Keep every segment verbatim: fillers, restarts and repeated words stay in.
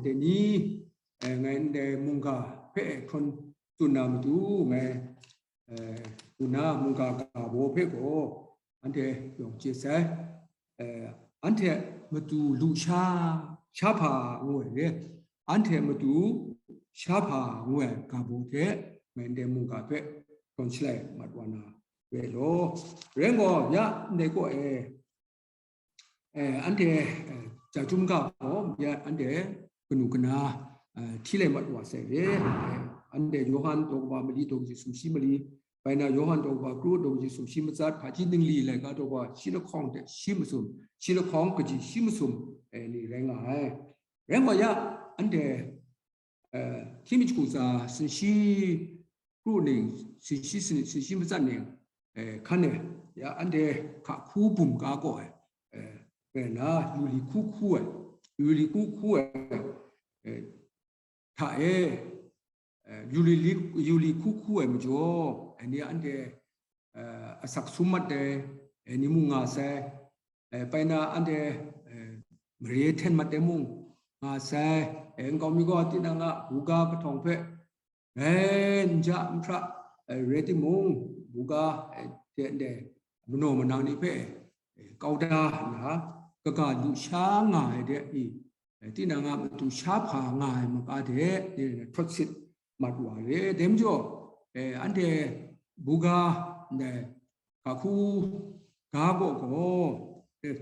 dai ni, eh, ngai ndai mungga hpe hkrawn tsun na matu, ngai, eh, tsun na mungga ga baw hpe gaw anhte yawng chye sai. Eh, anhte matu lusha, shahpa ngu ai re, anhte matu shahpa ngu ai ga baw hte ngai ndai mungga hpe hkrawn shalai mat wa na re law, rai gaw, ya ndai kaw e, eh, anhte, eh, ja chyum ga gaw, ya anhte kanu kana, eh, hti lai mat wa sai re. Eh, anhte Yawhan daw kaba mali daw kaji sumshi mali, bai na Yawhan daw kaba kru daw kaji sumshi matsat, hpaji ningli laika daw kaba shi lahkawng hte shi masum, shi lahkawng kaji shi masum, eh, ni rai nga ai. Rai gaw ya, anhte, eh, hkying mi jahku tsa sumshi kru ning, sumshi sani, sumshi matsat ning, eh, hkan e, ya anhte hka hku bum ga gaw ai, eh, rai nna, yu li hku hku ai, yu li hku hku ai, eh, hta e, eh, yu li li, yu li hku hku ai majaw, eh, ni anhte, eh, asak sum mat ai, eh, ni mung nga sai, eh, bai na anhte, eh, mare hten mat ai mung nga sai, eh, nkau mi gaw tinang a buga kahtawng hpe, eh, nja nhpra, eh, rai timung, buga, eh, hte ndai manaw manang ni hpe, eh, kau da nna, kaga lusha nga ai de i, eh, tinang a matu shahpa nga ai maka de, eh, hkawt sit mat wa re. Dai majaw, eh, anhte buga ndai ga hku ga gaw gaw, eh,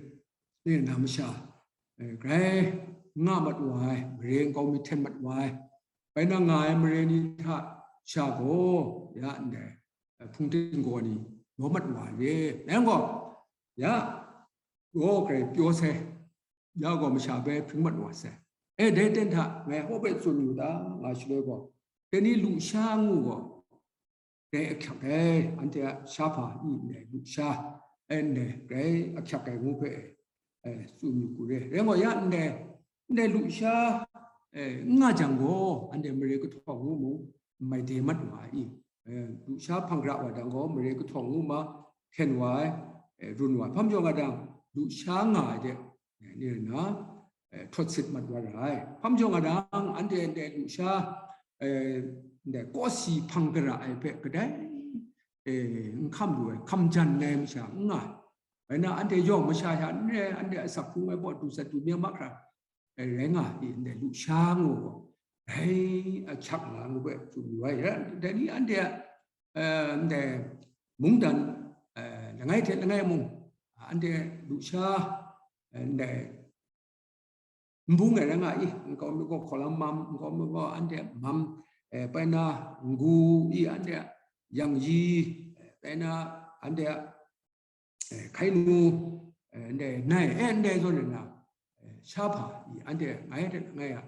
eh, na masha, eh, grai nga mat wa ai, mare nkau mi hten mat wa ai, bai na nga ai mare ni hta sha gaw, ya ndai, eh, hpung ting gaw ni lawm mat wa ai re. Dai gaw, ya gaw grai pyaw sai, ya gaw masha bai hpring mat wa sai. Eh, dai ten hta ngai hpaw bai tsun yu ta nga shaloi gaw, dai ni lusha ngu gaw, dai ahkyak ai, anhte a shahpa i ndai lusha, eh, ndai grai ahkyak ai ngu hpe, eh, tsun yu hku re. Rai gaw ya ndai, ndai lusha, eh, n nga jang gaw, anhte mare kahtawng ngu mung, mai de mat wa ai i, eh, lusha hpang gara wa dang gaw, mare kahtawng ngu ma, hpyen wa ai, eh, run wa ai. Hpa majaw nga dang, lusha nga ai de, eh, ni rai nna, eh, hkawt sit mat wa ra ai. Hpa majaw nga dang, anhte ndai lusha, eh, ndai kawsi hpang gara ai hpe kadai, eh, n hkam lu ai, hkam jan ai masha n nga ai. Bai na, anhte yawng masha sha n rai, anhte asak hkrung ai baw du sat du myit mahkra, eh, rai nga ai, ndai lusha ngu gaw, rai ahkyak nga ngu hpe tsun yu ai. Dai ni anhte a, eh, ndai mungdan, eh, langai hte langai mung, anhte lusha, eh, ndai nbung ai rai nga i, nkau mi gaw hkawlam mam, nkau mi gaw anhte mam, eh, bai na ngu i, anhte yang yi, eh, bai na anhte, eh, hkai nu, eh, ndai nai, eh, ndai zawn na, eh, shahpa i, anhte ngai hte ngai a,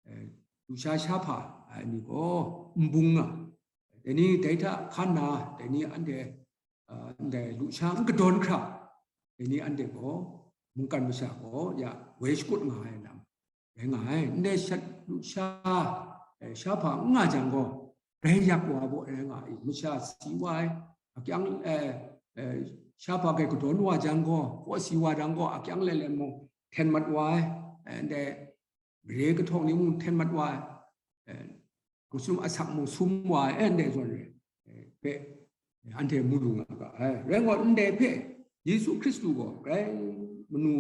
eh, lusha shahpa ai ni gaw nbung nga, dai ni dai hta hkan na, dai ni anhte, ah, ndai lusha n kadawn hkra, dai ni anhte gaw mungkan masha gaw ya woi shakut nga ai lam rai nga ai. Ndai shat lusha, eh, shahpa n nga jang gaw, rai yak wa baw rai nga ai, masha si wa ai, akyang, eh, eh, shahpa grai kadawn wa jang gaw, kaw si wa jang gaw, akyang lailai mung hten mat wa ai, eh, ndai mare kahtawng ni mung hten mat wa ai, eh, masum asak mung sum wa ai, eh, ndai zawn re, eh, hpe, eh, anhte mu lu nga ga ai. Rai gaw, ndai hpe Yesu Hkristu gaw grai manu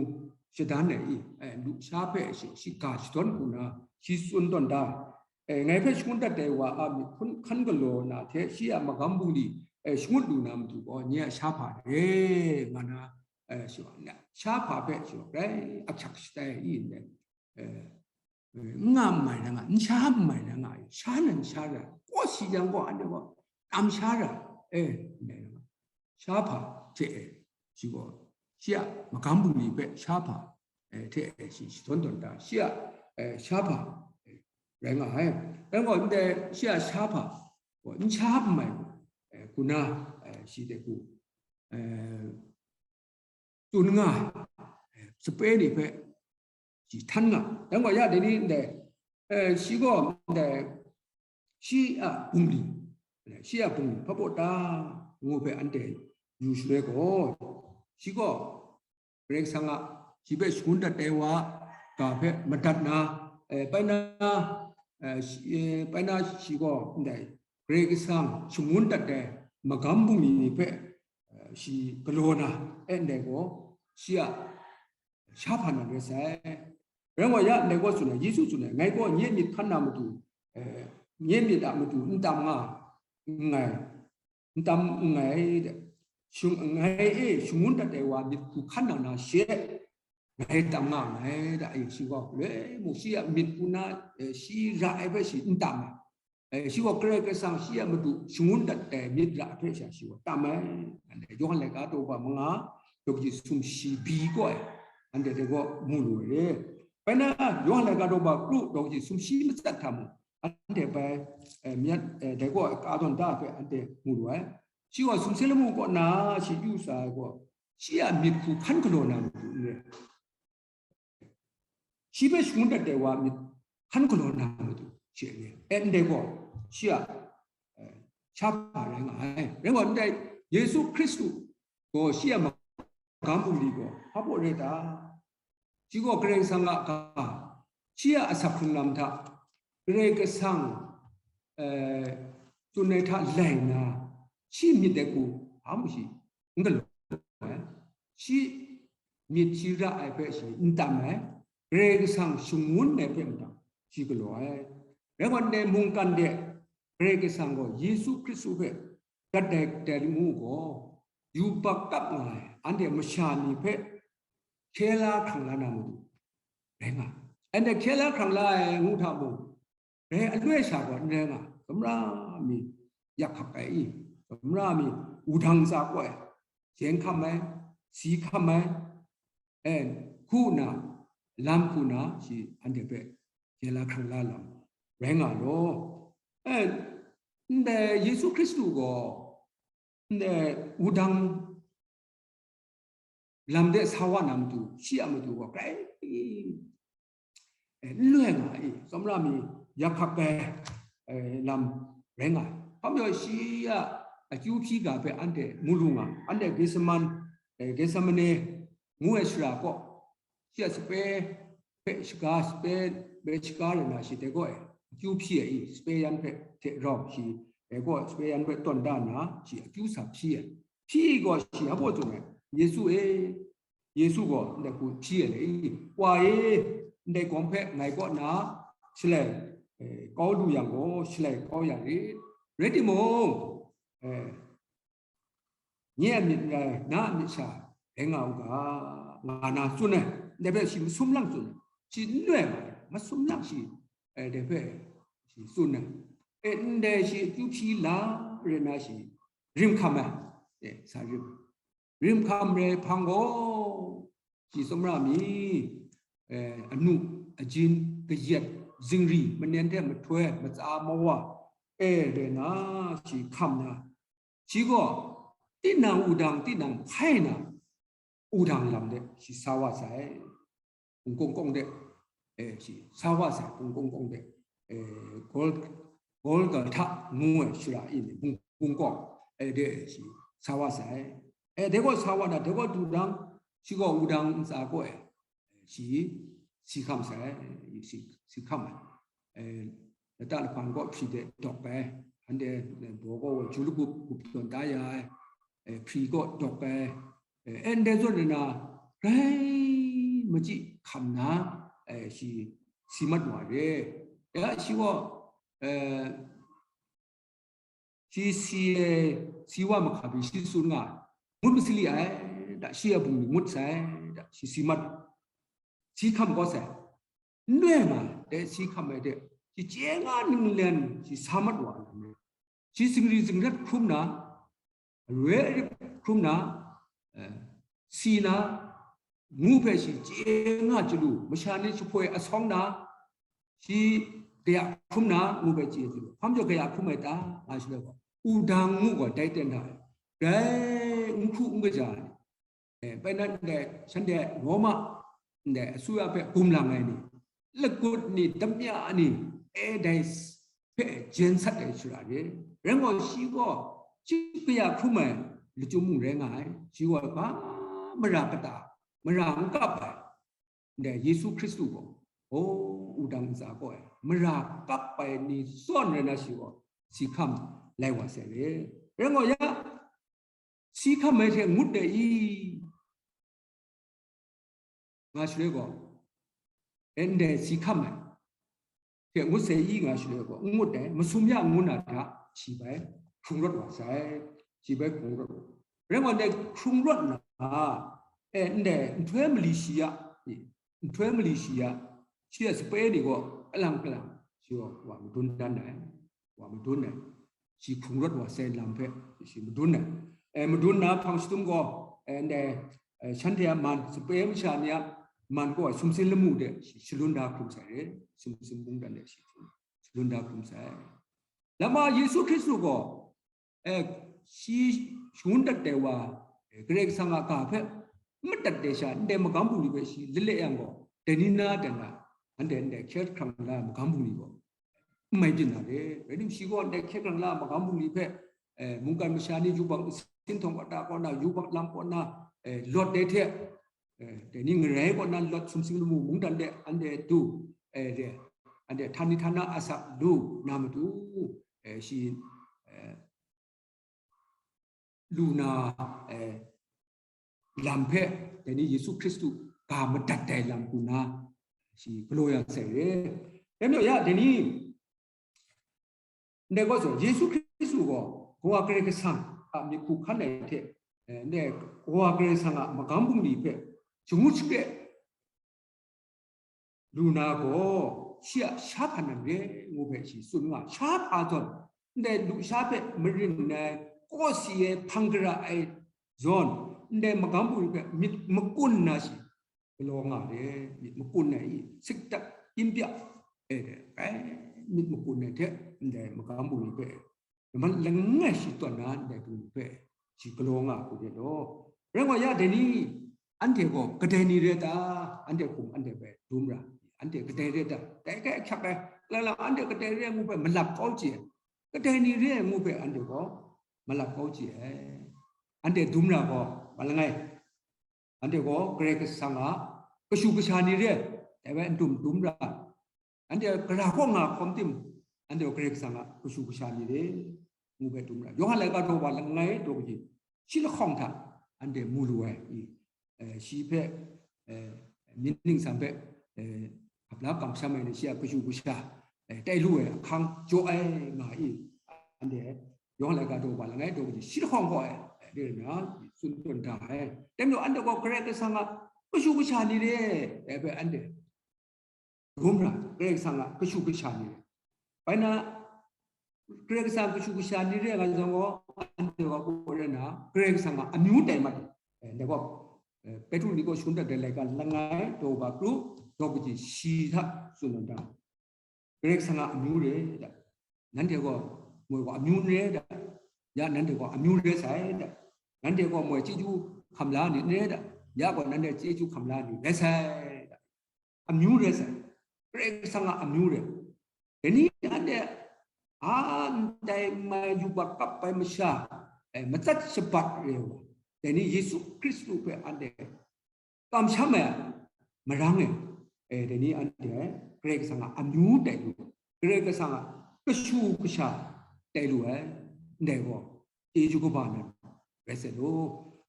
shadan ai i, eh, lusha hpe shi, shi ga shadawn hku na, shi tsun tawn da ai. Eh, ngai hpe shangun dat ai wa a myit hkun hkan galaw na hte shi a magam bungli, eh, shangut lu na matu gaw, nye a shahpa re, nga na, eh, shi wa, shahpa hpe shi wa grai ahkyak shatai i ndai, eh, eh, n nga n mai na nga, n sha n mai na nga, sha nan sha ra, kaw si yang gaw, anhte gaw tam sha ra, eh, n mai na nga, shahpa hte e, shi gaw, shi a magam bungli hpe shahpa, eh, hte e, shi, shi tawn tawn ta, shi a, eh, shahpa, eh, rai nga ai. Rai gaw, ndai shi a shahpa gaw, n sha n mai, eh, hku na, eh, shi de hku, eh, tsun nga, eh, sape ni hpe shi htan nga. Dang wa ya dai ni ndai, eh, shi gaw ndai, shi a bungli, shi a bungli hpa baw ta ngu hpe anhte yu shaloi gaw, shi gaw Karai Kasang a shi hpe shangun dat ai wa ga hpe madat na, eh, bai na, eh, shi, eh, bai na shi gaw ndai Karai Kasang shangun dat ai magam bungli ni hpe, eh, shi galaw na, eh, ndai gaw shi a sha hpa na rai sai. Rai wa ya, ndai gaw tsun ai, Yesu tsun ai, ngai gaw nye myit hkan na matu, eh, nye myit a matu n tam nga, nngai, n tam nngai, ngai e shangun dat ai wa myit hku hkan na na she, ngai tam nga nngai, da, ayu shi gaw, loi mung shi a myit hku na, eh, shi ra ai hpe shi n tam ai. Eh, shi gaw Karai Kasang shi a matu shangun dat ai myit ra hpe sha shi gaw tam ai. Anhte Yawhan laika daw ba manga, daw kaji sumshi bi gaw ai, anhte dai gaw mu lu ai re. Bai na, Yawhan laika daw ba kru daw kaji sumshi matsat hta mung, anhte bai, eh, myat, eh, dai gaw ka tawn da hpe anhte mu lu ai. Shi gaw sumsing lamu kaw na shi yu sa ai gaw, shi a myit hku hkan galaw na matu n re. Shi hpe shangun dat ai wa myit hkan galaw na matu shi a ni, e, ndai gaw, shi a, eh, sha hpa rai nga ai. Rai wa ndai, Yesu Hkristu gaw shi a magam bungli gaw hpa baw rai ta? Shi gaw Karai Kasang a ga, shi a asak hkrung lam hta, Karai Kasang, eh, tsun ai hta lai nna, shi myit ai hku hpa mu shi n galaw ai. Shi myit shi ra ai hpe shi n tam ai, Karai Kasang shangun ai hpe mung shi galaw ai. Rai wa ndai mungkan de Karai Kasang gaw Yesu Hkristu hpe gat dai dai lamu gaw, yubak kap nga ai anhte masha ni hpe hkye la hkrang la na matu rai nga ai. Anhte hkye la hkrang la ai ngu hta mung, dai aloi sha gaw n rai nga, tsawmra mi yak hkak ai i, tsawmra mi wudang ntsa kawai, jen hkam ai, si hkam ai, e, hku nna, lam hku nna, shi anhte hpe jen la hkrang la lam rai nga law. E, ndai Yesu Hkristu gaw, ndai wudang lam de sa wa na matu, shi a matu gaw grai, eh, n loi nga ai, tsawmra mi yak hkak ai, eh, lam rai nga ai. Hpa majaw shi a akyu hpyi ga hpe anhte mu lu nga, anhte Getseman, eh, Getsemane ngu ai shara kaw, shi a sape hpe shaga, sape hpe shaga rai na, shi dai gaw e akyu hpyi ai i, sape yan hpe hte rau shi dai gaw sape yan hpe tawn da nna, shi akyu sa hpyi ai. Hpyi gaw shi hpa baw tsun ai, Yesu e, Yesu gaw ndai hku hpyi ai le i, Wa e, ndai gawng hpe ngai kaw na shalai, eh, kau lu yang gaw, shalai kau ya rit. Rai timung, eh, nye a myit n rai, na a myit sha rai nga u ga, nga na tsun ai. Ndai hpe shi masum lang tsun ai. Shi n loi ai, masum lang shi, eh, dai hpe shi tsun ai. E, ndai shi akyu hpyi la rai na shi rim hkam ai. E, sa rim. Rim hkam rai hpang gaw, shi tsawmra mi, eh, anu, ajin, kayat, zingri, manen hte mahtoi, matsa mawa, e rai na, shi hkam na, shi gaw tinang wudang tinang hpai na, wudang lam de shi sa wa sai. Hpung kawng kawng de, eh, shi sa wa sai, hpung kawng kawng de, eh, Gol-, Golgotha ngu ai shara i ni, hpung, hpung kawng, eh, de shi sa wa sai. Eh, de gaw sa wa na, de gaw du dang, shi gaw wudang ntsa gaw e, shi, si hkam sai, si, si hkam ai. Eh, lata lahpan gaw hpyi de dawk ai, anhte, eh, baw gaw ju lagup gup tawn da ya ai, eh, hpri gaw dawk ai, eh, ndai zawn nna, grai machyi hkam na, eh, shi si mat wa re. Ya, shi gaw, eh, shi si ai, si wa mahka pyi shi tsun nga ai, ngut masali ai, da, shi a bungli ngut sai, da, shi si mat, si hkam kau sai. N loi nga, dai si hkam ai de, shi chye nga ninglen shi sa mat wa ai lam rai. Shi zingri zingrat hkrum na, aroi arip hkrum na, eh, si na, ngu hpe shi chye nga chyalu, masha ni jahpoi asawng na, shi kaya hkrum na, ngu hpe chye chyalu. Hpa majaw kaya hkrum ai ta, nga shi gaw, wudang ngu gaw dai ten hta, dai n hku n kaja ai. Eh, bai nan ndai, shanhte Roma ndai asuya hpe gumlang ai ni, lagut ni, damya ni, e dai s-, hpe jen sat ai shara re. Rai ngai gaw, shi gaw shi kaya hkrum ai lachyum mung rai nga ai. Shi gaw hpa mara kata, mara n kap ai, ndai Yesu Hkristu gaw O, wudang ntsa kaw e, mara kap ai ni zawn rai na shi gaw, si hkam lai wa sai re. Rai ngut ya, si hkam ai hte ngut ai i, nga shaloi gaw, e, ndai si hkam ai hte ngut sai i, nga shaloi gaw, n ngut ai, masum ya ngu na hta, shi bai hkrung rawt wa sai, shi bai hkrung rawt wa. Rai ngut ai, hkrung rawt na, e, ndai nhtoi mali shi ya, nhtoi mali shi ya, shi a sape ni gaw, kalang kalang, shi gaw wa madun dan ai, wa madun ai, shi hkrung rawt wa sai lam hpe, shi madun ai. E, madun na hpang shadum gaw, e, ndai, e, shanhte a man, sape masha ni a man kaw ai sumsing lamu de shi shalun da hkrum sai re, sumsing mungdan de shi shalun da hkrum sai. Lama Yesu Hkristu gaw, e, shi shangun dat ai wa, e, Karai Kasang a ga hpe n madat ai sha, ndai magam bungli hpe shi lale yang gaw, dai ni na dai na, anhte ndai hkye hkrang la ai magam bungli gaw, n mai byin na re. Rai nme shi gaw ndai hkye hkrang la ai magam bungli hpe, e, mungkan masha ni yubak nsin htawng kata kaw na, yubak lam kaw na, e, lawt ai hte, e, dai ni ngarai kaw na lawt sumsing lamu mungdan de anhte du, e, de, anhte htani htana asak lu na matu, e, shi, e, lu na, e, lam hpe, dai ni Yesu Hkristu ga madat ai lam hku na, shi galaw ya sai re. Dai majaw ya, dai ni, ndai gaw, Yesu Hkristu gaw, Kawa Karai Kasang a myit hku hkan ai hte, e, ndai Kawa Karai Kasang a magam bungli hpe shangut shakre lu na gaw, shi a sha hpa nan re ngu hpe shi tsun nga, sha hpa zawn, ndai lusha hpe marin ai, kawsi ai, hpang gara ai zawn, ndai magam bungli hpe myit makun na shi galaw nga re, myit makun ai i, sikdat yin bya, e, ai, myit makun ai hte, ndai magam bungli hpe, Laman langai shi tawn na ndai hpung hpe shi galaw nga hku de law. Rai ngut ya, dai ni, anhte gaw kadai ni re ta? Anhte hkum anhte hpe dum ra, anhte kadai re ta? Dai hkrai hkyak ai, lang lang, anhte kadai re ngu hpe malap kau chye ai, kadai ni re ngu hpe anhte gaw malap kau chye ai. Anhte dum ra gaw, ma langai, anhte gaw Karai Kasang a kashu kasha ni re ai, dai bai n dum dum ra. Anhte gara hkaw nga hkawm tim, anhte gaw Karai Kasang a kashu kasha ni re, ngu bai dum ra. Yawhan laika daw wa langai daw kaji, shi lahkawng hta anhte mu lu ai i, eh, shi hpe, eh, myin ningsam hpe, eh, hap la kamsham ai ni, shi a kashu kasha, eh, tai lu ai ahkang jaw ai nga i, anhte Yawhan laika daw wa langai daw kaji, shi lahkawng gaw ai, eh, de na, tsun tawn da ai. Dai majaw anhte gaw Karai Kasang a kashu kasha ni re, dai hpe anhte dum ra, Karai Kasang a kashu kasha ni re. Bai na, Karai Kasang a kashu kasha ni re nga jang gaw, anhte gaw, pu re na, Karai Kasang a amyu tai mat, eh, ndai gaw, eh, Petru ni gaw shangun dat ai laika langai daw wa kru, daw kaji shi hta tsun tawn da. Karai Kasang a amyu re da. Nanhte gaw, moi gaw amyu n re da. Ya nanhte gaw amyu re sai da. Nanhte gaw moi chyeju hkam la ni n re da. Ya gaw nanhte chyeju hkam la ni rai sai da. Amyu rai sai. Karai Kasang a amyu rai. Dai ni anhte a ndai mai yubak kap ai masha, eh, matsat shabat re wa, dai ni Yesu Hkristu hpe anhte kamsham ai, marang e, eh, dai ni anhte Karai Kasang a amyu tai lu, Karai Kasang a kashu kasha tai lu ai, ndai gaw, chyeju kaba nan rai sai lu.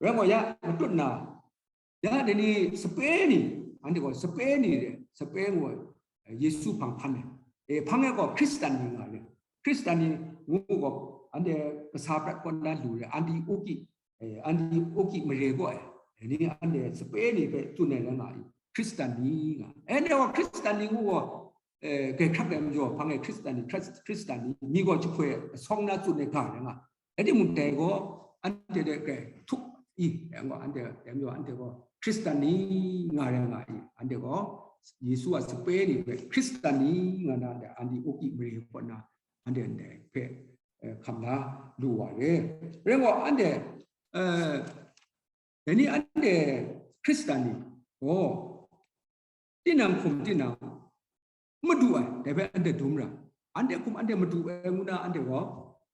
Rai gaw ya, matut na, ya, dai ni sape ni, anhte gaw sape ni re, sape ngu ai, Yesu hpang hpan ai. E, hpang e gaw Hkristan ni nga re. Hkristan ni ngu gaw, anhte kasa prat kaw na lu re, Antioki, eh, Antioki mare gaw ai. Dai ni anhte sape ni hpe tsun ai rai nga i, Hkristan ni nga. Anhte gaw Hkristan ni ngu gaw, eh, grai hkrak ai majaw, hpang e Hkristan ni, Hkris-, Hkristan ni, mi gaw jahpoi asawng na tsun ai ga rai nga. Rai timung, dai gaw anhte de grai htup i, yang gaw anhte, dai majaw anhte gaw Hkristan ni nga rai nga i, anhte gaw Yesu a sape ni hpe Hkristan ni nga na, dai Antioki mare kaw na, anhte ndai hpe, eh, hkam la lu wa re. Rai gaw, anhte, eh, dai ni anhte Hkristan ni gaw, tinang hkum tinang madu ai, dai hpe anhte dum ra. Anhte hkum anhte madu ai ngu na, anhte gaw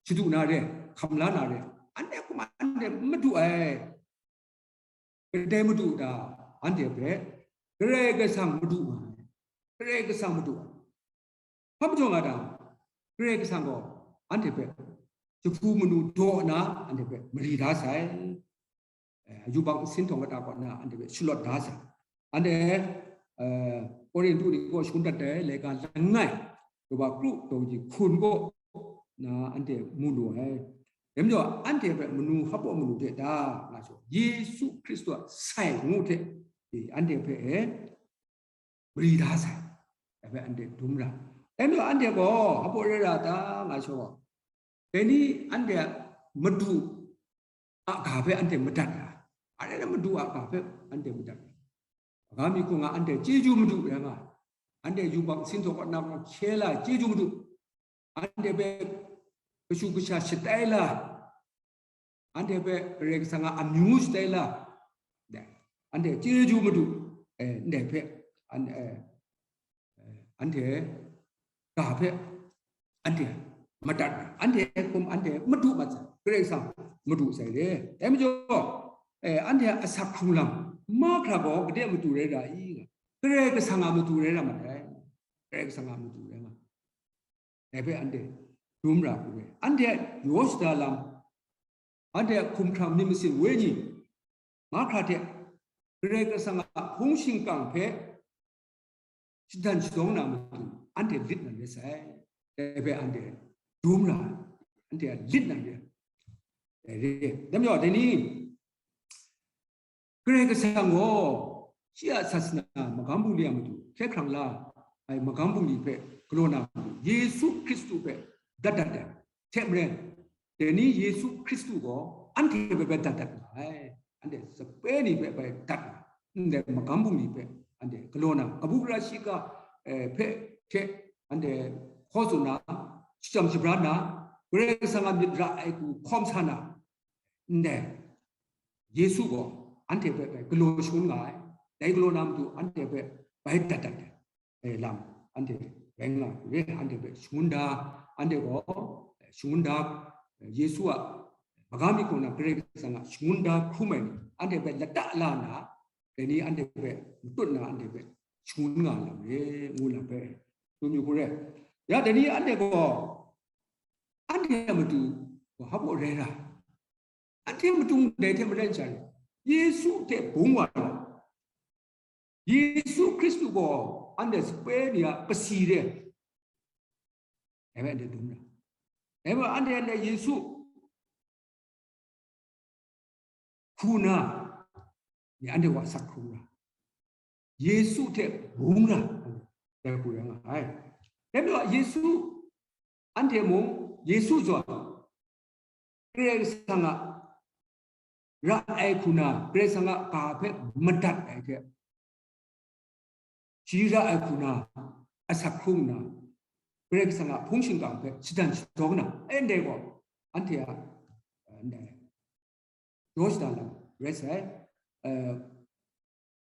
shadu na re, hkam la na re. Anhte hkum anhte madu ai, kadai madu ta? Anhte hpe Karai Kasang madu nga ai. Karai Kasang Madu ai. Hpa majaw nga dang, Karai Kasang gaw anhte hpe jahpu manu daw nna anhte hpe mari da sai. Eh, yubak nsin htawng kata kaw nna anhte hpe shalawt da sai. Anhte, eh, Korintu ni kaw shangun dat ai laika langai, Yuba kru daw ji hkun kaw na anhte mu lu ai. Dai majaw, anhte hpe manu hpa manu de ta nga shaw, Yesu Hkristu a sai ngu hte, eh, anhte hpe, eh, mari da sai. Dai hpe anhte dum ra. Dai majaw, anhte gaw hpa rai ra ta nga shaw, dai ni anhte a madu a ga hpe anhte madat ra, are na madu a ga hpe anhte madat ra. Magam mi hku nga anhte chyeju madu rai nga, anhte yubak nsin htawng kaw nna hkye la chyeju madu, anhte hpe kashu kasha shatai la, anhte hpe Karai Kasang a amyu shatai la, anhte chyeju madu, eh, ndai hpe, an-, eh, eh, anhte ga hpe anhte madat ai, anhte hkum anhte madu mat sai, Karai Kasang madu sai le. Dai majaw, eh, anhte a asak hkrung lam mahkra gaw gade madu rai ra i? Karai Kasang a madu rai ra mat ai, Karai Kasang a madu rai nga. Dai hpe anhte dum ra hku re. Anhte a yaw shada lam, anhte a hkumhkrang myit masin wenyi mahkra hte Karai Kasang a hpung shingkang hpe shadan shadawng na matu anhte lit na ret sai. Dai hpe anhte dum ra, anhte a lit na ret. Dai re. Dai majaw, dai ni, Karai Kasang gaw shi a sasana magam bungli a matu hkye hkrang la ai magam bungli hpe galaw na matu, Yesu Hkristu hpe dat dat ai. Hte maren, dai ni Yesu Hkristu gaw anhte hpe bai dat dat nga ai, anhte sape ni hpe bai dat nga ai, ndai magam bungli hpe anhte galaw na, kabu gara shiga, eh, hpe hte anhte hkaw tsun na, shajang shabran na, Karai Kasang a myit ra ai hku hkawm sa na, ndai Yesu gaw anhte hpe bai galaw shangun nga ai, dai galaw na matu anhte hpe bai dat dat ai. Eh, lam anhte rai nga ai, anhte hpe shangun da, anhte gaw, eh, shangun da, eh, Yesu a magam mi hku na Karai Kasang a shangun da hkrum ai ni, anhte hpe lata la na, dai ni anhte hpe matut na, anhte hpe shangun nga ai lam re, ngu lam hpe, tsun yu hku re. Ya, dai ni anhte gaw, anhte a matu gaw hpa baw rai ra, anhte matu dai hte maren sha rai, Yesu hte bung wa ai, Yesu Hkristu gaw anhte sape ni a kasi re. Dai hpe anhte dum ra. Dai hpe anhte, anhte Yesu hku na, ni anhte wa sak hkrung ra. Yesu hte bung ra, dai hku rai nga ai. Dai majaw Yesu, anhte mung Yesu zawn, Karai Kasang a ra ai hku na, Karai Kasang a ga hpe madat ai hte, shi ra ai hku na, asak hkrung nna, Karai Kasang a hpung shingkang hpe shadan shadawng na, eh, ndai gaw, anhte a, eh, ndai, yaw shada lam rai sai. Eh,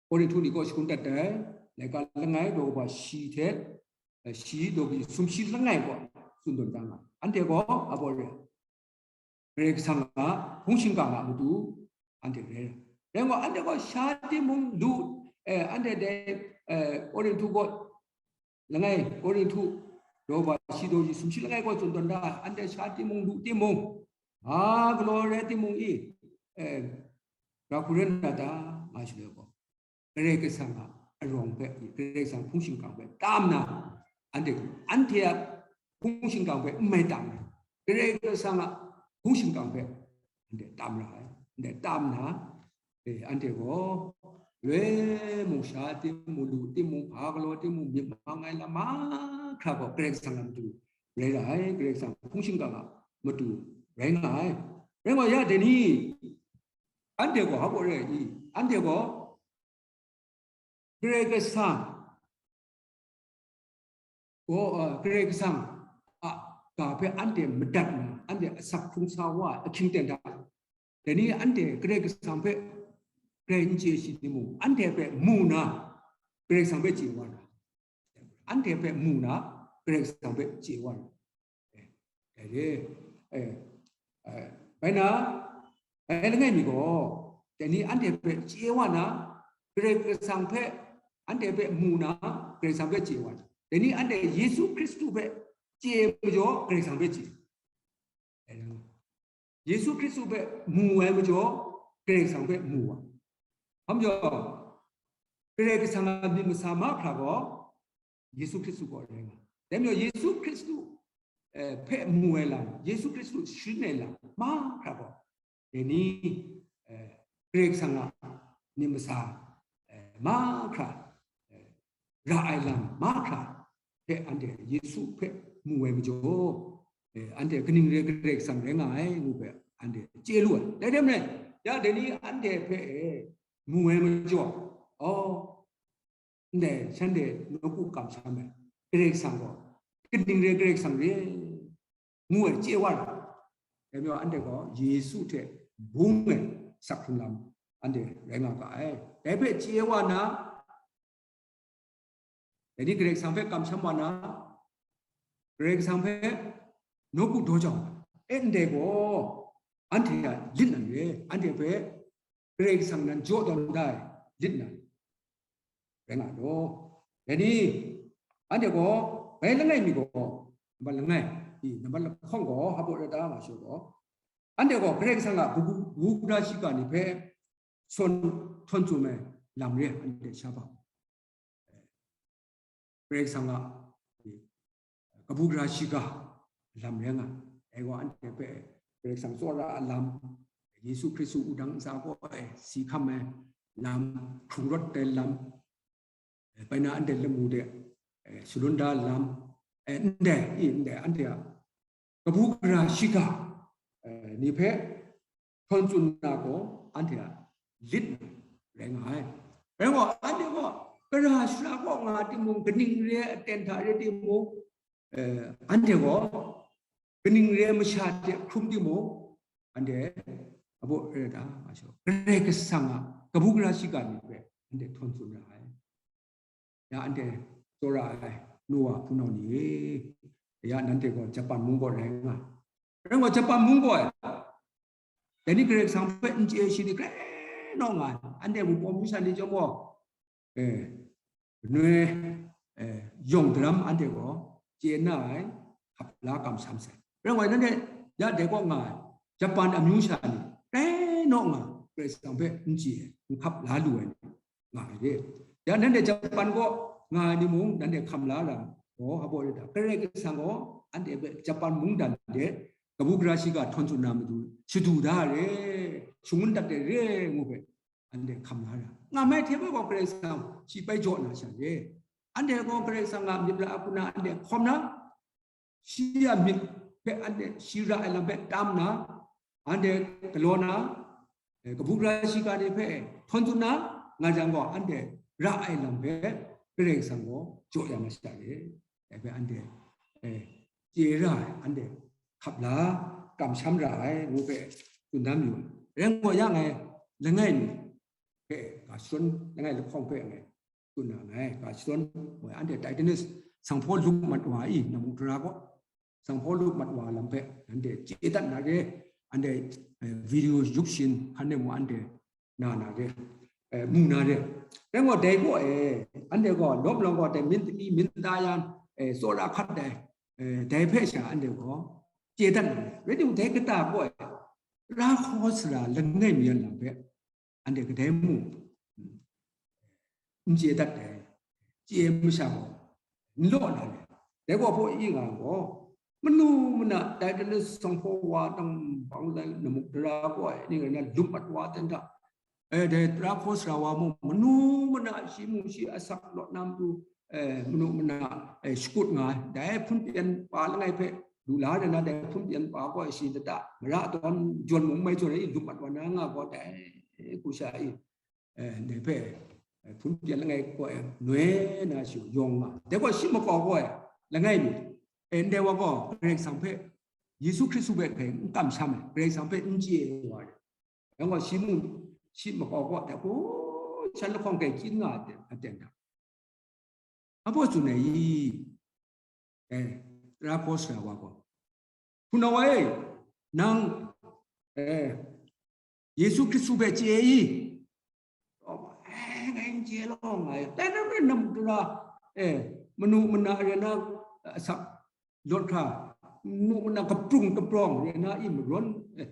Korinhtu ni kaw shangun dat ai, laika langai, daw kaba shi hte, eh, shi daw kaba sumshi langai kaw tsun tawn da nga, anhte gaw hpa baw re, Karai Kasang a hpung shingkang a matu anhte rai ai. Rai nme law, anhte gaw sha timung lu, eh, anhte dai, eh, Korinhtu kaw langai, Korinhtu daw kaba shi daw shi sumshi langai kaw tsun tawn da, anhte sha timung lu timung, a, galaw rai timung i, eh, ra hku rai na ta, nga shaloi gaw, Karai Kasang a arawng hpe, Karai Kasang hpung shingkang hpe tam na, anhte, anhte a hpung shingkang hpe n mai tam ai, Karai Kasang a hpung shingkang hpe anhte tam ra ai. Anhte tam na, eh, anhte gaw, loi mung sha timung, lu timung, hpa galaw timung, myit mang ai lam mahkra gaw Karai Kasang a matu rai ra ai, Karai Kasang hpung shingkang a matu rai nga ai. Rai nga ya, dai ni, anhte gaw hpa baw rai i? Anhte gaw Karai Kasang gaw, uh, Karai Kasang a ga hpe anhte madat nna, anhte asak hkrung sa wa ai ahkying ten hta, dai ni anhte Karai Kasang hpe grai n chye shi timung, anhte hpe mu na, Karai Kasang hpe chye wa na, anhte hpe mu na, Karai Kasang hpe chye wa na. Eh, dai re, eh, eh, bai na, bai langai mi gaw, dai ni anhte hpe chye wa na, Karai Kasang hpe anhte hpe mu na, Karai Kasang hpe chye wa ai. Dai ni anhte Yesu Hkristu hpe chye majaw, Karai Kasang hpe chye. Yesu Hkristu hpe mu ai majaw, Karai Kasang hpe mu wa. Hpa majaw, Karai Kasang a myit masa mahkra gaw, Yesu Hkristu kaw rai nga. Dai majaw, Yesu Hkristu, eh, hpe mu ai lam, Yesu Hkristu sharin ai lam mahkra gaw, dai ni, eh, Karai Kasang a myit masa, eh, mahkra, eh, ra ai lam mahkra hpe anhte Yesu hpe mu ai majaw, eh, anhte kaning re Karai Kasang rai nga ai ngu hpe anhte chye lu ai. Dai hte maren, ya dai ni anhte hpe, eh, mu ai majaw, oh, ndai shanhte nawku kamsham ai Karai Kasang gaw, kaning re Karai Kasang re, ngu ai chye wa ai. Dai majaw anhte gaw Yesu hte bung ai sak hkrung lam anhte rai nga ga ai. Dai hpe chye wa na, dai ni Karai Kasang hpe kamsham wa na, Karai Kasang hpe nawku daw jau, e ndai gaw, anhte a lit na re, anhte hpe Karai Kasang nan jaw tawn da ai lit na rai nga law. Dai ni, anhte gaw, bai langai mi gaw, nambat langai, i, nambat lahkawng gaw, hpa baw rai ta nga shaw gaw, anhte gaw Karai Kasang a kabu, kabu gara shiga ni hpe sawn htawn tsun ai lam re, anhte sha bau. Karai Kasang a kabu gara shiga lam rai nga ai. Dai gaw anhte hpe Karai Kasang tsawra a lam, Yesu Hkristu wudang ntsa kaw ai si hkam ai lam, hkrung rawt ai lam, eh, bai na anhte lamu de, eh, shalun da lam, eh, ndai, i, ndai, anhte a kabu gara shiga, eh, ni hpe htawn tsun na gaw, anhte a lit rai nga ai. Rai gaw, anhte gaw gara shara kaw nga timung, kaning re aten hta re timung, eh, anhte gaw kaning re masha hte hkrum timung, anhte abaw rai da nga shaw, Karai Kasang a kabu gara shiga ni hpe anhte htawn tsun ra ai. Ya anhte tsawra ai nu wa hpunau ni e, ya nanhte gaw Japan mung gaw rai nga. Rai gaw, Japan mung gaw, dai ni Karai Kasang hpe n chye shi ni grai naw nga ai. Anhte mung pawng mung sha ni chyawm gaw, eh, noi, eh, yawng daram anhte gaw chye na ai, hkap la kamsham sai. Rai gaw, nanhte ya dai kaw nga ai Japan amyu sha ni grai naw nga, Karai Kasang hpe n chye, n hkap la lu ai ni nga ai de. Ya nanhte Japan kaw nga ai ni mung, nanhte hkam la lam gaw, hpa baw rai ta, Karai Kasang gaw anhte hpe Japan mungdan de kabu gara shiga htawn tsun na matu shadu da ai re, shangun dat ai re ngu hpe, anhte hkam la ra. Nga mai hte bai gaw Karai Kasang shi bai jaw na sha re. Anhte gaw Karai Kasang a myit ra ai hku na anhte hkawm na, shi a myit hpe anhte shi ra ai lam hpe tam na, anhte galaw na, eh, kabu gara shiga ni hpe htawn tsun na, nga jang gaw anhte ra ai lam hpe Karai Kasang gaw jaw ya na sha re. Dai hpe anhte, eh, chye ra ai, anhte hkap la, kamsham ra ai ngu hpe tsun dan mayu ai. Rai gaw, ya ngai langai mi hpe ga shadawn, langai lahkawng hpe ngai tsun na nngai, ga shadawn, woi, anhte Titanus, Sanghpaw lup mat wa i, namu tara gaw, Sanghpaw lup mat wa lam hpe, anhte chye dat na re, anhte, eh, video yup shin, hkan e mung anhte na na re, eh, mu na re. Rai gaw, dai gaw, eh, anhte gaw, lawm lawng gaw, dai min tami, min ta yan, eh, tsawra hkat dai, eh, dai hpe sha anhte gaw, chye dat na re. Rai timung, dai kata gaw, eh, ra hkaw sara langai mi yan lam hpe, anhte kadai mung n chye dat ai, chye ai masha gaw n law na le. Dai gaw hpaw i nga gaw, manu mana dai Titanus Sanghpaw wa nang bang lai namu tara gaw ai ning rai na, lup mat wa ten hta, eh, dai tara hkaw sara wa mung, manu mana shi mung shi asak law na matu, eh, manu mana, eh, shakut nga ai. Dai hpun pyan pa langai hpe lu la ai na, dai hpun pyan pa gaw shi lata mara tawn jawn mung mai jawn ai, lup mat wa na nga gaw dai hku sha i, eh, ndai hpe, eh, hpun pyan langai gaw, eh, noi na shi yawng nga. Dai gaw shi makau gaw, eh, langai mi, eh, ndai wa gaw Karai Kasang hpe, Yesu Hkristu hpe hkai n kamsham ai, Karai Kasang hpe n chye ai wa re. Dai gaw shi mung, shi makau gaw, dai gaw shan lahkawng kai hkyin nga ai aten, aten hta. Apo tsun ai i, eh, tara hkaw sara wa gaw, hpunau wa e, nang, eh, Yesu Hkristu hpe chye i, eh, ngai n chye law nga e. Dai rai nna, matu ra, eh, manu mana re na, eh, asak lawt hkra, manu mana kaprung kaprawng re na i marawn, eh,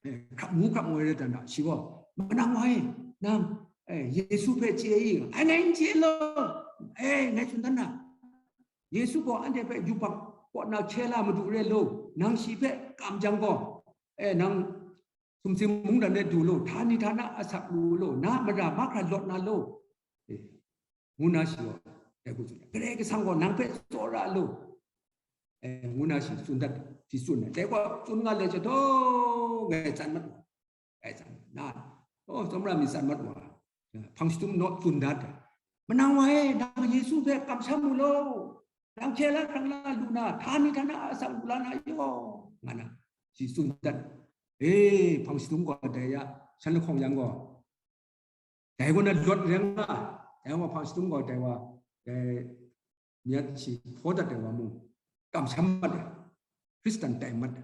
eh, hkrap ngu hkrap ngoi rai dan da, shi gaw, "Manang wa e, nang, eh, Yesu hpe chye i?" "Ai, ngai n chye law, eh, ngai tsun dan na, Yesu gaw anhte hpe yubak kaw na hkye la madu re law, nang shi hpe kam jang gaw, eh, nang sumsing mungdan de du law, htani htana asak lu law, na mara mahkra lawt na law," eh, ngu na shi gaw, dai hku tsun ai. "Karai Kasang gaw nang hpe tsawra law," eh, ngu na shi tsun dat, shi tsun ai. Dai gaw tsun nga le jahtaw, ngai tsan mat wa. Ngai tsan na, oh, tsawmra mi tsan mat wa. Hpang shadum naw tsun dat ai. "Manang wa e, nang Yesu hpe kamsham mu law, nang hkye la hkrang la lu na, htani htana asak lu la na yaw," nga na, shi tsun dat. Eh, hpang shadum gaw dai ya, shan lahkawng yang gaw, dai gaw na lawt rai nga, dai wa hpang shadum gaw dai wa, dai myat shi hpaw dat ai wa mung, kamsham mat ai, Hkristan tai mat ai,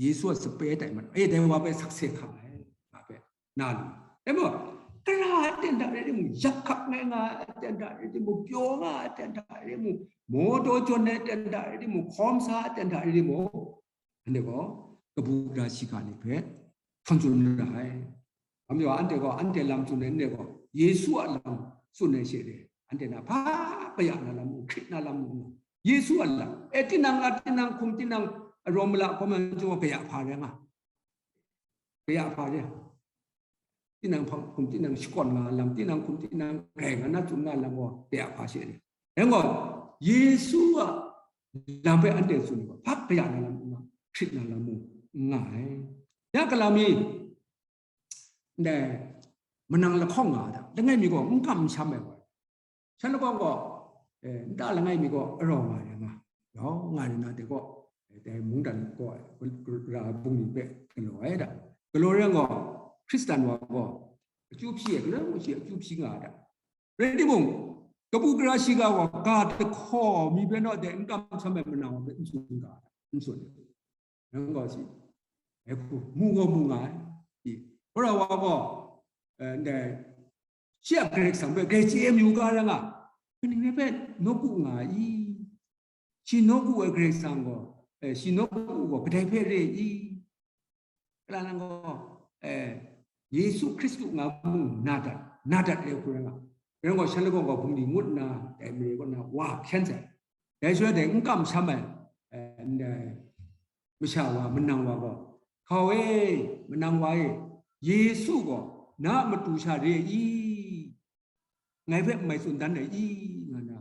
Yesu a sape tai mat ai, eh, dai wa hpe sakse hkam ai, nga hpe na lu. Dai maw, tara aten hta rai timung, yak hkap ngai nga ai aten hta rai timung, pyaw nga ai aten hta rai timung, mawtaw jawn ai aten hta rai timung, hkawm sa ai aten hta rai timung, anhte gaw kabu gara shiga ni hpe htawn tsun ra ai. Amyu anhte gaw, anhte lam tsun ai, anhte gaw Yesu a lam tsun ai she re, anhte na hpa kaya na lam mung, hkrit na lam mung, Yesu a lam, e, tinang a, tinang hkum, tinang arawng mala hkawm ai chyawm gaw kaya hpa rai nga, kaya hpa rai. Tinang hpa hkum, tinang shakawn nga lam, tinang hkum, tinang grai nga na tsun nga lam gaw kaya hpa she re. Dai gaw, Yesu a lam hpe anhte tsun gaw, hpa kaya na lam mung, hkrit na lam mung, n nga ai. Ya gala mi, ndai manang lahkawng nga a ta, langai mi gaw n kam n sham ai wa. Shan lahkawng gaw, eh, nta langai mi gaw arau nga ai nga, rau nga ai na de gaw, eh, dai mungdan gaw, ra bungli hpe galaw ai da. Galaw rai gaw, Hkristan wa gaw, akyu hpyi ai, galaw shi akyu hpyi nga ai da. Rai timung, kabu gara shiga wa ga jahku mi hpe naw de n kamsham ai manang wa hpe n tsun ga, n tsun. Nang gaw shi, e hku, mu gaw mu nga ai. I, wora wa gaw, eh, ndai, shi a Karai Kasang hpe grai chye mayu ga rai nga, kaning rai hpe nawku nga ai i? Shi nawku ai Karai Kasang gaw, eh, shi nawku gaw kadai hpe re i? Kalang nang gaw, eh, Yesu Hkristu nga mung na dat, na dat re hku rai nga. Rai gaw, shan lahkawng gaw bungli ngut nna, dai mare kaw na wa hkyen sai. Dai shaloi dai n kamsham ai, eh, ndai masha wa, manang wa gaw, "Hkau e, manang wa e, Yesu gaw na a matu sha re i? Ngai hpe n mai tsun dan ai i?" nga na.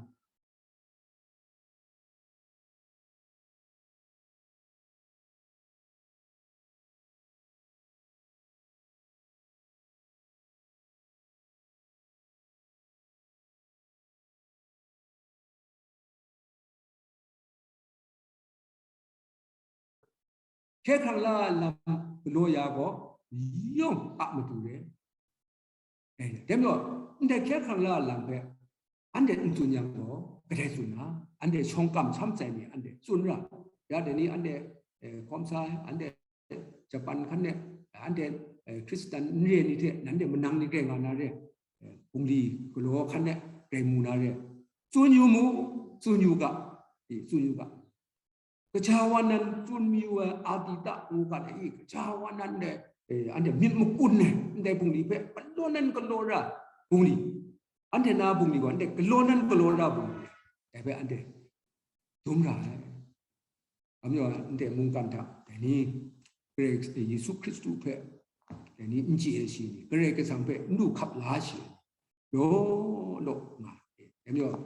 Hkye hkrang la lam galaw ya gaw, yawng a matu re. Eh, dai majaw, ndai hkye hkrang la lam hpe anhte n tsun yang gaw, kadai tsun na? Anhte shawng kam sham tsai mi anhte tsun ra. Ya dai ni anhte, eh, hkawm sa ai, anhte Japan hkan de, anhte, eh, Hkristan n re ni hte, nanhte manang ni grai nga na re, eh, bungli galaw hkan de grai mu na re, tsun yu mu, tsun yu ga, eh, tsun yu ga. Kaja wa nan tsun mayu ai adita ngu ga ai i, kaja wa nan de, eh, anhte myit makun ai, ndai bungli hpe galaw nan galaw ra bungli, anhte na bungli gaw, anhte galaw nan galaw ra bungli, dai hpe anhte dum ra ai. Amyu a, ndai mungkan hta, dai ni, Karai, Yesu Hkristu hpe, dai ni, n chye ai shi ni, Karai Kasang hpe n du hkap la shi, law law nga ai. Amyu a,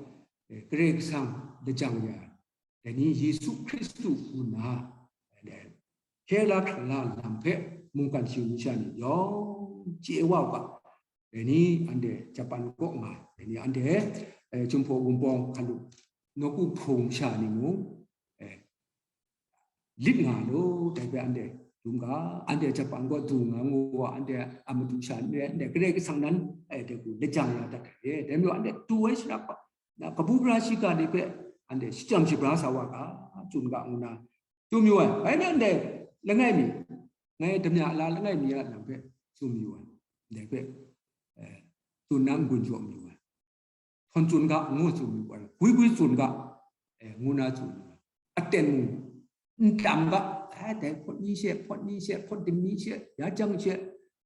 eh, Karai Kasang lajang ya, dai ni, Yesu Hkristu ngu nna, dai hkye la hkrang la lam hpe mungkan shi ni sha ni yawng chye wa u ga, dai ni anhte Japan kaw nga, dai ni anhte, eh, Jinghpaw Wunpawng hkan lu, nawku hpung sha ni mung, eh, lit nga lu, dai hpe anhte dum ga, anhte Japan kaw du nga ngu wa, anhte a matu sha ni, anhte Karai Kasang nan, eh, dai hku lajang ya dat ai, dai majaw anhte du ai shara hpa, na kabu gara shiga ni hpe anhte shajang shabra sa wa ga, tsun ga ngu na, tsun mayu ai. Bai na ndai langai mi, ngai damya la langai mi a lam hpe tsun mayu ai. Ndai hpe, eh, tsun na n-gun jaw mayu ai. Htawn tsun ga, ngu tsun mayu ai. Gwi gwi tsun ga, eh, ngu na tsun mayu ai. Aten mung, n tam ga, eh, dai hpawt ni she, hpawt ni she, hpawt ding ni she, ya jang she,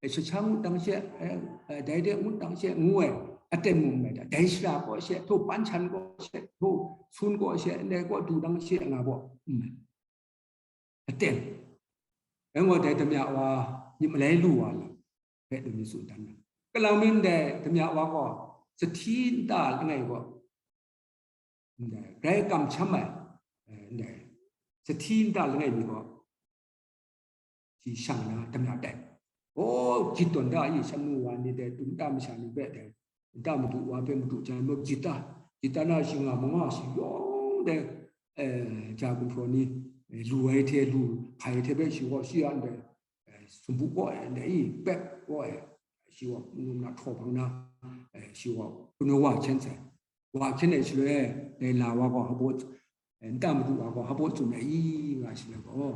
eh, shacha ngut dang she, eh, eh, dai de ngut dang she, ngu ai. Aten mung mai da, dai shara kaw she, htaw pan chan kaw she, htaw sun kaw she, ndai kaw du dang she, nga baw, n mai. Aten. Rai ngai dai damya wa, myit malai lu wa lam hpe dum mi tsun dan na. Kalang mi ndai damya wa gaw, sahti nta langai gaw, ndai, grai kamsham ai, eh, ndai, sahti nta langai mi gaw, shi shang na damya tai. O, jit tawn da i, shan nu wa ni dai, dum da masha ni hpe dai, nta madu wa hpe madu jan mung jit da, jit da na shi nga manga shi yawng dai, eh, ja gumhpraw ni, eh, lu ai hte, lu hpai ai hte hpe shi gaw shi ya ndai, eh, sumpu gaw ai, ndai i, pep gaw ai, shi gaw manu na htaw bang na, eh, shi gaw kanu wa hkyen sai. Wa hkyen ai shaloi, dai la wa gaw hpabaw, eh, nta madu wa gaw hpabaw tsun ai i, nga shaloi gaw,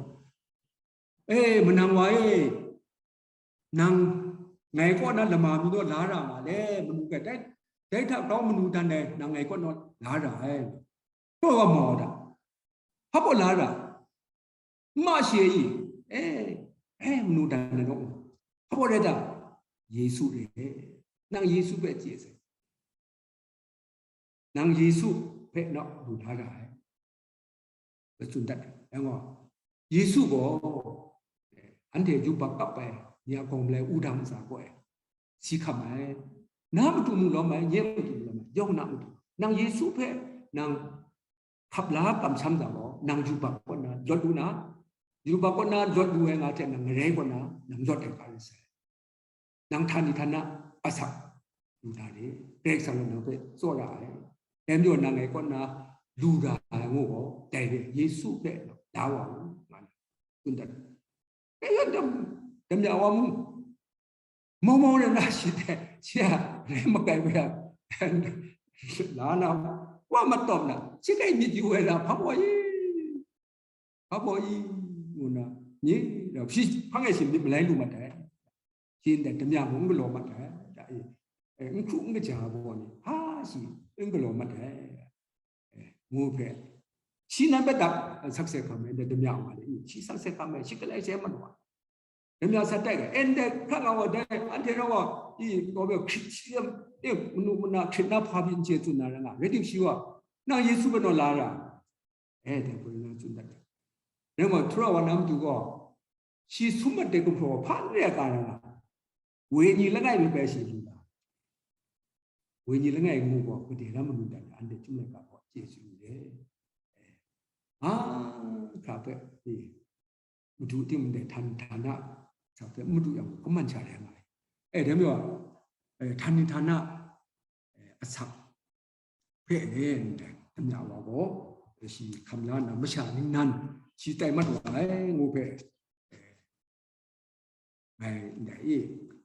e, manang wa e, nang ngai kaw na lama mi naw la ra nga le, manu hpe dai, dai hta grau manu dan ai, nang ngai kaw naw la ra ai. Taw wa mau da. Hpa baw la ra. N ma shi e i. E, e, manu dan na naw. Hpa baw rai da. Yesu re. Nang Yesu hpe chye sai. Nang Yesu hpe naw lu la ra ai. Ba tsun dat ai. Yang gaw, Yesu gaw, anhte yubak kap ai ni a gawng malai wudang ntsa gaw ai, si hkam ai, na matu mu lawm ai, nye matu mu lawm ai, yawng na matu. Nang Yesu hpe nang hkap la kamsham ga gaw, nang yubak kaw na lawt lu na, yubak kaw na lawt lu ai nga hte nang ngarai kaw na, nang lawt ai ga rai sai. Nang htani htana asak lu da re, Karai Kasang gaw nang hpe tsawra ai, dai majaw nang ngai kaw na lu da ai ngu gaw, dai re, Yesu hpe la wa u, nga na tsun dat. Dai lam dam, damya wa mu, mau mau rai na shi dai, shi a rai makai wa ya, la na, wa matawp na, shi kai myit yu ai na, hpa baw i, hpa baw i, ngu na, ni, shi hpang e shi myit malai lu mat ai. Shi ndai damya mung n galaw mat ai, da e, eh, n hkru n kaja ai baw ni, hpa shi n galaw mat ai, eh, ngu hpe, shi nan hpe dak, eh, sakse hkam ai, ndai damya wa ni, shi sakse hkam ai, shi galai she man wa. Damya sa tai ga, e ndai hkra nga wa dai, anhte rau wa, i, gaw hpe hkrit shi, e, manu mana hkrit na hpa byin chye tsun na ra nga, rai tim shi wa, nang Yesu hpe naw la ra, e, dai hpung na tsun dat ai. Rai ngai, htura wa na matu gaw, shi sum mat de gumhpraw hpa n re ai ga ra nga, wenyi langai mi bai shi lu ga, wenyi langai ngu gaw, gade lam manu dan anhte chyum laika gaw chye tsun re. A, hkra hpe, e, madu ting ndai htan htana sa hpe madu yang gaw, kaman sha rai nga ai. E, dai majaw, e, htani htana, e, asak hpe e ndai damya wa gaw, shi hkam la nna masha ningnan shi tai mat wa ai ngu hpe, e, ngai ndai e,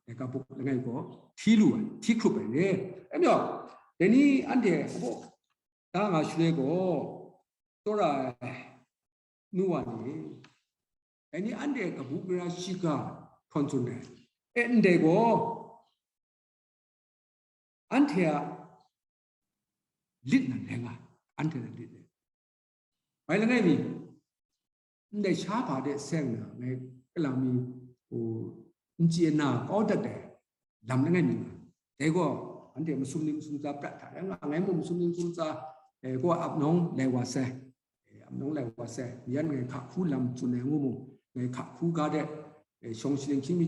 laika buk langai gaw hti lu ai, hti hkrup ai re. Dai majaw, dai ni anhte hpabaw da nga shaloi gaw, tsawra ai nu wa ni, dai ni anhte kabu gara shiga htawn tsun ai, e, ndai gaw, anhte a lit nan rai nga, anhte a lit rai. Bai langai mi, ndai sha hpa de seng na, ngai kalang mi, o, n chye na kau dat ai lam langai mi nga. Dai gaw, anhte masum ni masum tsa prat hta rai nga, ngai mung masum ni masum tsa, e, gaw ap nawng lai wa sai. E, ap nawng lai wa sai, yan ngai hka hku lam tsun ai ngu mung, ngai hka hku ga de, e, shawng shaning hkying mi,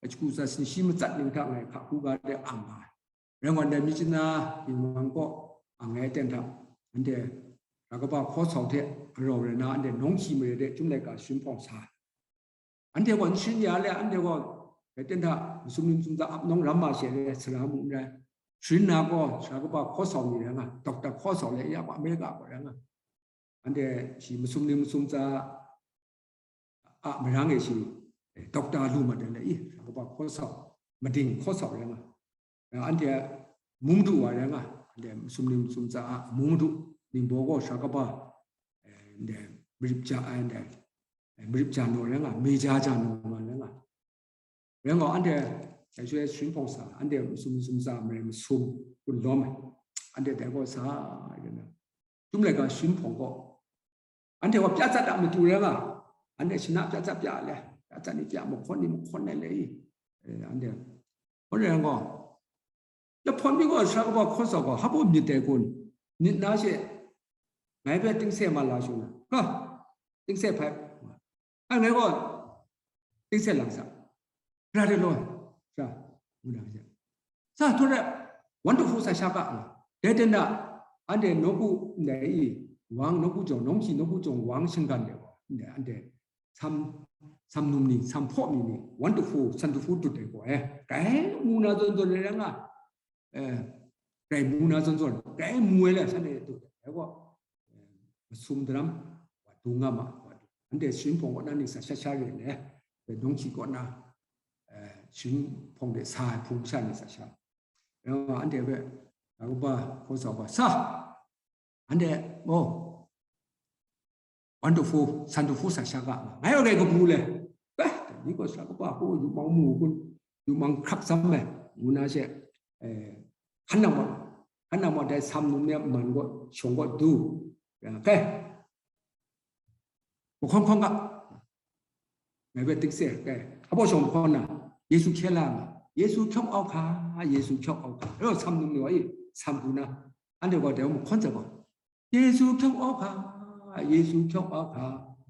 e, shagu tsa sin shi matsat ning hta ngai hka hku ga de am nga ai. Rai ngai, ndai Myitkyina Yingwang kaw ang ai aten hta, anhte Rakaba hkaw sau hte arau rai na, anhte nawng hkyi mare de chyum laika sharin hpawng sa ai. Anhte gaw n sharin ya le, anhte gaw dai ten hta masum ni masum tsa ap nawng ram ma she le, sara mung n rai. Sharin na gaw, sara kaba hkaw sau ni rai nga, doctor hkaw sau le, ya gaw America gaw rai nga. Anhte shi masum ni masum tsa a marang e shi, eh, doctor lu mat ai le, i, sara kaba hkaw sau, mading hkaw sau rai nga. Anhte mu madu wa rai nga, anhte masum ni masum tsa a mu madu, ningbaw gaw sara kaba, eh, ndai marip ja ai, ndai, eh, marip ja naw rai nga, meja ja naw nga rai nga. Rai nga, anhte Dai shaloi sharin hpawng sa, anhte masum masum sa, marai masum kun lawm ai. Anhte dai gaw sa, yu na. Chyum laika sharin hpawng gaw, anhte gaw pya tsat a matu rai nga, anhte shana pya tsat pya le, pya tsat ni pya, mahkawn ni mahkawn ai le i, eh, anhte, hkawn rai yang gaw, lahpawt mi gaw, sara kaba hkawn sa gaw, hpa baw myit dai kun, myit na she, ngai hpe tingse ma la shung na, ha, tingse hpai, ai ngai gaw, tingse lang sa, ra de law, ra, ngu na she. Sa htaw re, wan htaw hpu sa sha ga nga, dai ten da, anhte nawku ndai i, wang nawku jawng, nawng hpyi nawku jawng wang shinggan de wa, ndai anhte sam, sam num ni, sam hpaw mi ni, wan htaw hpu, san htaw hpu dut ai gaw, eh, grai mu na zawn zawn rai nga, eh, grai mu na zawn zawn, grai mu ai le, shanhte dut ai gaw, eh, masum daram, wa dung nga ma, wa dung. Anhte sharin hpawng kaw na ni sa sha sha re le, eh, nawng hpyi kaw na, eh, sharin hpawng de sa ai hpung sha ni sa sha. Anhte hpe, a, upa, hkaw sa upa, sa, anhte, oh, wan htaw hpu, san htaw hpu sa sha ga, ngai wa gai kabu le, eh, ni gaw sara kaba hku yu mang mu kun, yu mang hkrap tsam ai, ngu na she, eh, hkan nang wa, hkan nang wa dai sam num ni a man gaw, shawng gaw du, ya, kai, mahkawn hkawn ga, ngai hpe tingse, kai, hpa baw shawng mahkawn na, Yesu hkye la nga, Yesu hkyawng au hka, Yesu hkyawng au hka, rau sam num ni wa i, sam hku na, anhte gaw dai mahkawn za gaw, Yesu hkyawng au hka, Yesu hkyawng au hka,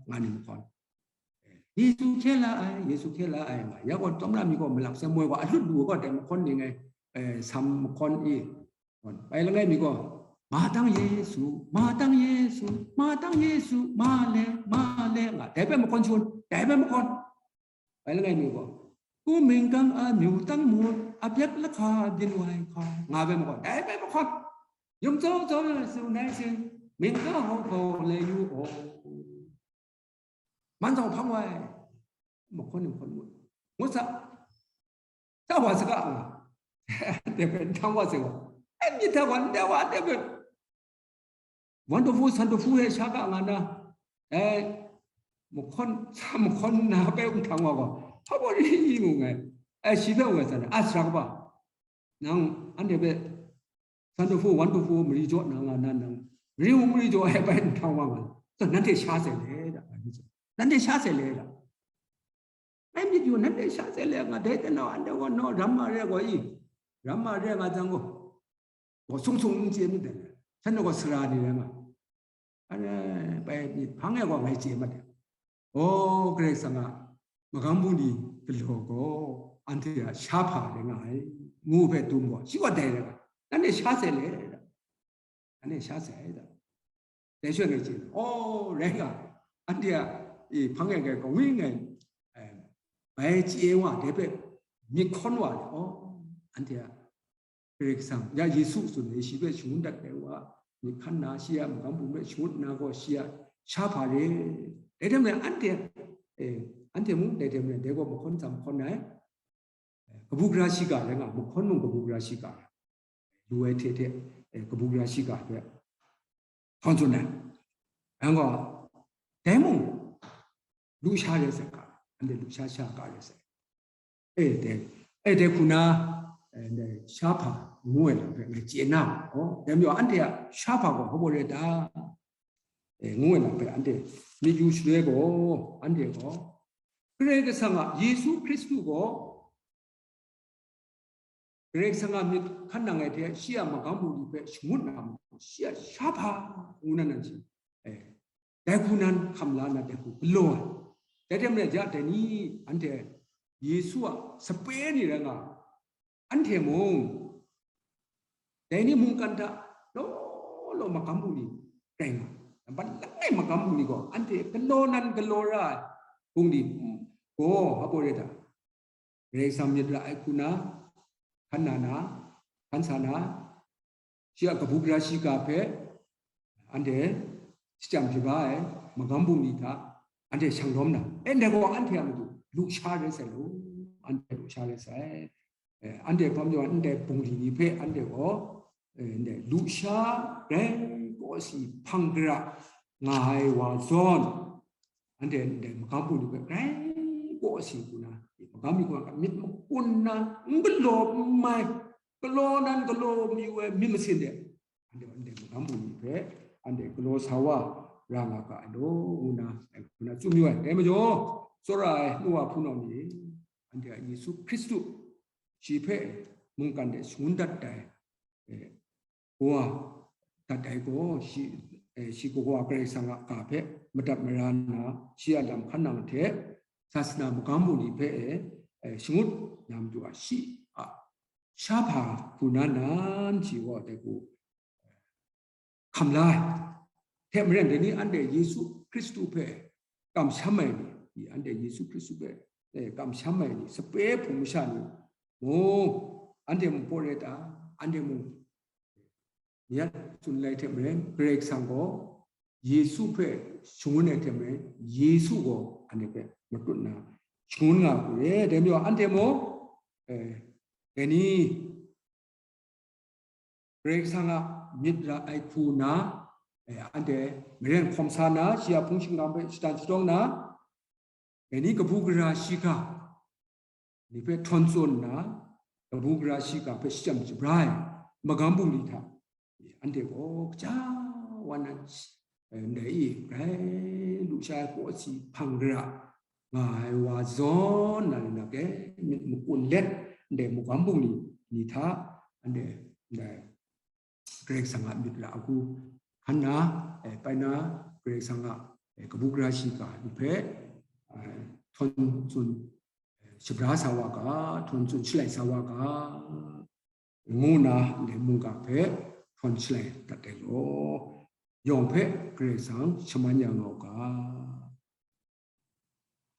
nga ni mahkawn. Yesu hkye la ai, Yesu hkye la ai, nga. Ya gaw, tawmra mi gaw malap sai moi gaw, a hlut lu gaw, dai mahkawn ning ai, eh, sam mahkawn i, bai langai mi gaw, ma dang Yesu, ma dang Yesu, ma dang Yesu, ma le, ma le, nga. Dai hpe mahkawn shangun, dai hpe mahkawn. Bai langai mi gaw, ku minggang a myu tang mut, a byep lahka byin wai hka, nga bai mahkawn, dai bai mahkawn, yum tsau tsau na su nai sing, mingga hau hkau lai yu aw. Man zau hpang wai, mahkawn ni mahkawn mut, ngut sa, ta wa saga nga, de bai ntang wa se wa, ai myit hta wa, ndai wa, de bai, wan htaw hpu, san htaw hpu e sha ga nga na, eh, mahkawn, sa mahkawn na hpe nhtang wa gaw, hpa baw ri i mu ngai, eh, shi hpe ngai tsan ai, a sara kaba, nang anhte hpe san htaw hpu, wan htaw hpu mari jaw na nga na nang, mari u mari jaw ai bai nhtang wa nga, so nanhte sha sai le da, nanhte sha sai le da. Ai myit yu nanhte sha sai le nga, dai tenau anhte gaw naw ram ma re gaw i, ram ma re nga jang gaw, gaw sung sung n chye myit dai, shanhte gaw sara ni rai nga, Anhte bai myit hpang e gaw ngai chye mat ai. O, Karai Kasang a magam bungli galaw gaw, anhte a sha hpa rai nga ai, ngu hpe dum gaw, shi gaw dai rai nga, nanhte sha sai le, nanhte sha sai da. Dai shaloi ngai chye, o, rai nga, anhte a, e, hpang e ngai gaw, ngai, ngai, eh, bai chye wa, dai hpe myit hkawn wa le, o, anhte a Karai Kasang, ya Yesu tsun ai, shi hpe shangun dat ai wa, myit hkan na, shi a magam bungli hpe shangun nna gaw, shi a sha hpa re. Dai hte maren anhte, eh, anhte mung dai hte maren, dai gaw mahkawn tsam hkawn ai, eh, kabu gara shiga rai nga, mahkawn mung kabu gara shiga, lu ai hte hte, eh, kabu gara shiga hpe hkawn tsun ai. Yang gaw, dai mung, lusha rai sai ga, anhte lusha sha ga rai sai. E, dai, e, dai hku na, e, dai sha hpa ngu ai lam hpe ngai chye na, oh, dai majaw anhte a sha hpa gaw hpa baw rai ta? E, ngu ai lam hpe anhte myit yu shaloi gaw, anhte gaw, Karai Kasang a Yesu Hkristu gaw, Karai Kasang a myit hkan nang ai hte, shi a magam bungli hpe shangut na, shi a sha hpa ngu na nan shi, eh, dai hku nan hkam la na, dai hku galaw ai. Dai hte maren, ja dai ni anhte Yesu a sape ni rai nga, anhte mung dai ni mungkan hta law law magam bungli rai nga, nampat langai magam bungli gaw anhte galaw nan galaw ra ai bungli gaw, hpa baw rai ta? Karai Kasang myit ra ai hku na, hkan na na, hkan sa na, shi a kabu gara shiga hpe anhte shajang shaga ai magam bungli hta anhte shang lawm na, e, ndai gaw anhte a matu lusha rai sai law, anhte lusha rai sai. Eh, anhte hpa majaw ndai bungli ni hpe anhte gaw, eh, ndai lusha rai kawsi hpang gara nga ai wa zawn, anhte ndai magam bungli hpe grai kawsi hku na, magam yu hkra myit makun na, n galaw n mai, galaw nan galaw mayu ai myit masin de, anhte, anhte magam bungli hpe anhte galaw sa wa ra nga ga ai law, ngu na, ngu na tsun yu ai. Dai majaw, tsawra ai nu wa hpunau ni, anhte a Yesu Hkristu shi hpe mungkan de shangun dat ai, eh, kawa dat ai gaw, shi, eh, shi kawa Karai Kasang a ga hpe madat mara nna, shi a lam hkan nang hte, sasana magam bungli hpe, eh, shangut na matu a shi a shahpa hku na nan shi gaw dai hku hkam la ai. Hte maren, dai ni anhte Yesu Hkristu hpe kamsham ai ni, anhte Yesu Hkristu hpe, eh, kamsham ai ni, sape hpung masha ni mung, anhte mung pawre ta, anhte mung ni a tsun lai hte maren, Karai Kasang gaw Yesu hpe shangun ai hte maren, Yesu gaw anhte hpe matut na shangun nga hku re. Dai majaw, anhte mung, eh, dai ni Karai Kasang a myit ra ai hku na, eh, anhte maren hkawm sa na, shi a hpung shingkang hpe shatan shatawng na, dai ni kabu gara shiga ni hpe htawn tsun nna, kabu gara shiga hpe shachyam shabra ai magam bungli hta, anhte gaw kaja wa nan, eh, ndai e, grai lusha ai kawsi hpang gara nga ai wa zawn na ni na ke, myit makun let ndai magam bungli ni hta, anhte ndai Karai Kasang a myit ra hku hkan na, eh, pai na, Karai Kasang a, eh, kabu gara shiga ni hpe, eh, htawn tsun, eh, shabra sa wa ga, htawn tsun shalai sa wa ga, ngu na ndai mungga hpe htawn shalai dat ai law, yawng hpe Karai Kasang shaman ya nga u ga.